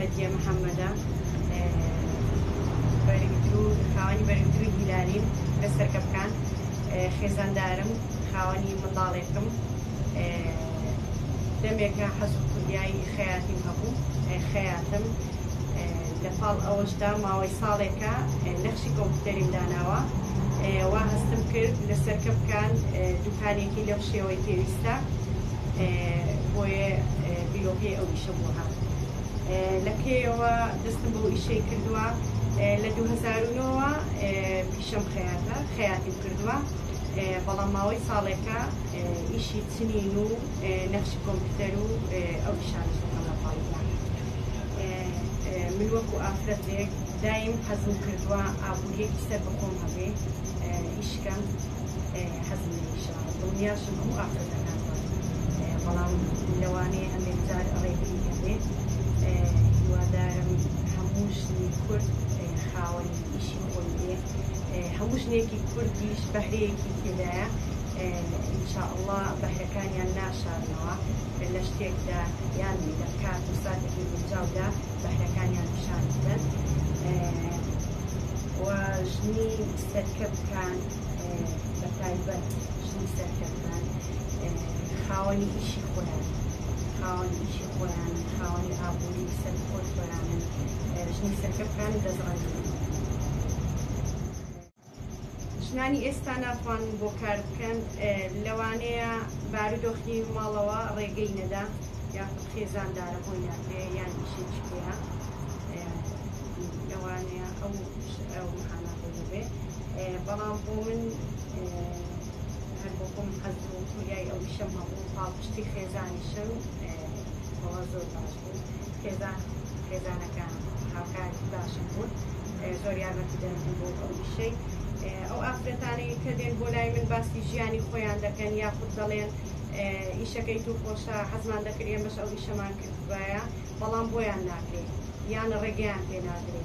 نەدیە محەممەدە، بەرگدروو خاوەنی بەرگدرووی هیلالیم لە سەرکەپکان، خێزاندارم، خاوەنی منداڵێکم. دەمێکە حەز و خولیای خەیاتیم هەبوو، خەیاتم. لە پاڵ ئەوەشدا ماوەی ساڵێکە نەخشی کۆمپیوتەریم داناوە. وا هەستم کرد لە سەرکەپکان دوکانێکی لەو شێوەی پێویستە، بۆیە بیرۆکەی ئەو ئیشە بۆ هات. لە کەیەوە دەستم بەو ئیشەی کردووە؟ لە 2009ەوە پیشەم خەیاتە، خەیاتیم کردووە، بەڵام ماوەی ساڵێکە ئیشی چنین و نەخشی کۆمپیوتەر و ئەو ئیشانەش دەکەم لە پاڵیدا. من وەکو ئافرەتێک دایم حەزم کردووە ئابووریەکی سەر بەخۆم هەبێ، ئیشکەم، حەزم لە ئیشە، دڵنیاشم هەموو ئافرەتەکان وان، بەڵام لەوانەیە هەندێک جار ڕێگری هەبێ. هیوادارم هەموو ژنی کورد خاوەنی ئیشی خۆی بێ، هەموو ژنێکی کوردیش بەهرەیەکی تێدایە، ان شاء اللە بەهرەکانیان ناشارنەوە لە شتێکدا یان لە کات و ساتێکی گونجاودا بەهرەکانیان پیشان بدەن. و ژنی سەرکەپکان، بە تایبەت ژنی سەرکەپکان خاوەنی ئیشی خۆیان، خاوەنی ئیشی خۆیان، خاوەنی ئابووری سەربەخۆی خۆیانن. ژنی سەرکەپکان دەستڕەنگین. ژنانی ئێستا ناتوانن بۆ کار بکەن، لەوانەیە بارودۆخی ماڵەوە ڕێگەی نەدا، یاخود خێزاندارە بۆی ناکرێ، یان ئیشێکی پێیە، لەوانەیە ئەو ئەو مەحاناتەی هەبێ. بەڵام بۆ من هەر بۆ خۆم حەز و خولیای ئەو ئیشەم هەبوو، پاڵپشتی خێزانیشم ئەوە زۆر باش بوو، خێزان خێزانەکان هاوکاری باشم بوون، زۆر یارمەتیدەرم بوون بۆ ئەو ئیشەی. ئەو ئافرەتانەی کە دێن بۆ لای من باسی ژیانی خۆیان دەکەن، یاخود دەڵێن ئیشەکەی تو خۆشە، حەزمان دەکرد ئێمەش ئەو ئیشەمان کردبایە، بەڵام بۆیان ناکرێ یان ڕێگەیان پێ نادرێ.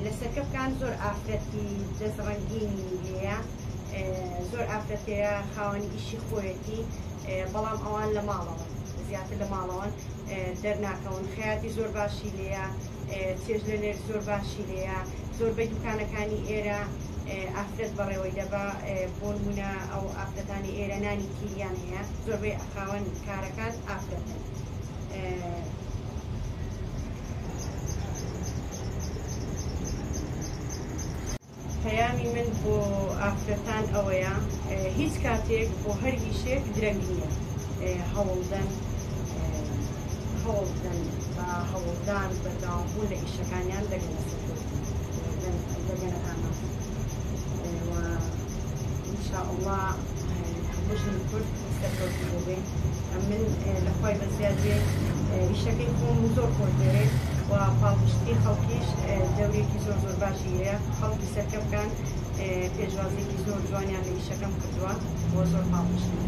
لە سەرکەپکان زۆر ئافرەتی دەست ڕەنگینی هەیە، زۆر ئافرەت هەیە خاوەنی ئیشی خۆیەتی، بەڵام ئەوان لە ماڵەوەن، زیاتر لە ماڵەوەن دەرناکەون. خەیاتی زۆر باشی لێیە، چێژ لە نێر زۆر باشی لێیە. زۆربەی دوکانەکانی ئێرە ئافرەت بەڕێوەی دەبا، بۆ نمونە ئەو ئافرەتانی ئێرە نانی تیریان هەیە، زۆربەی خاوەن کارەکان ئافرەتن. پەیامی من بۆ ئافرەتان ئەوەیە هیچ کاتێک بۆ هەر ئیشێک درەنگ نییە، هەوڵدەن، هەوڵدەن، بە هەوڵدان بەردەوام بوون لە ئیشەکانیان دەگەنە سەرکەوتن، دەگەنە ئامانج. و ان شاء اللە هەموو ژنی کورد سەرکەوتوو بووبێ. من لە خوای بەزیاد بێ ئیشەکەی خۆم زۆر خۆش دەوێ و پاڵپشتی خەڵکیش دەورێکی زۆر زۆر باشی هەیە. خەڵکی سەرکەپکان پێشوازیەکی زۆر جوانیان لە ئیشەکەم کردووە و زۆر پاڵپشتن.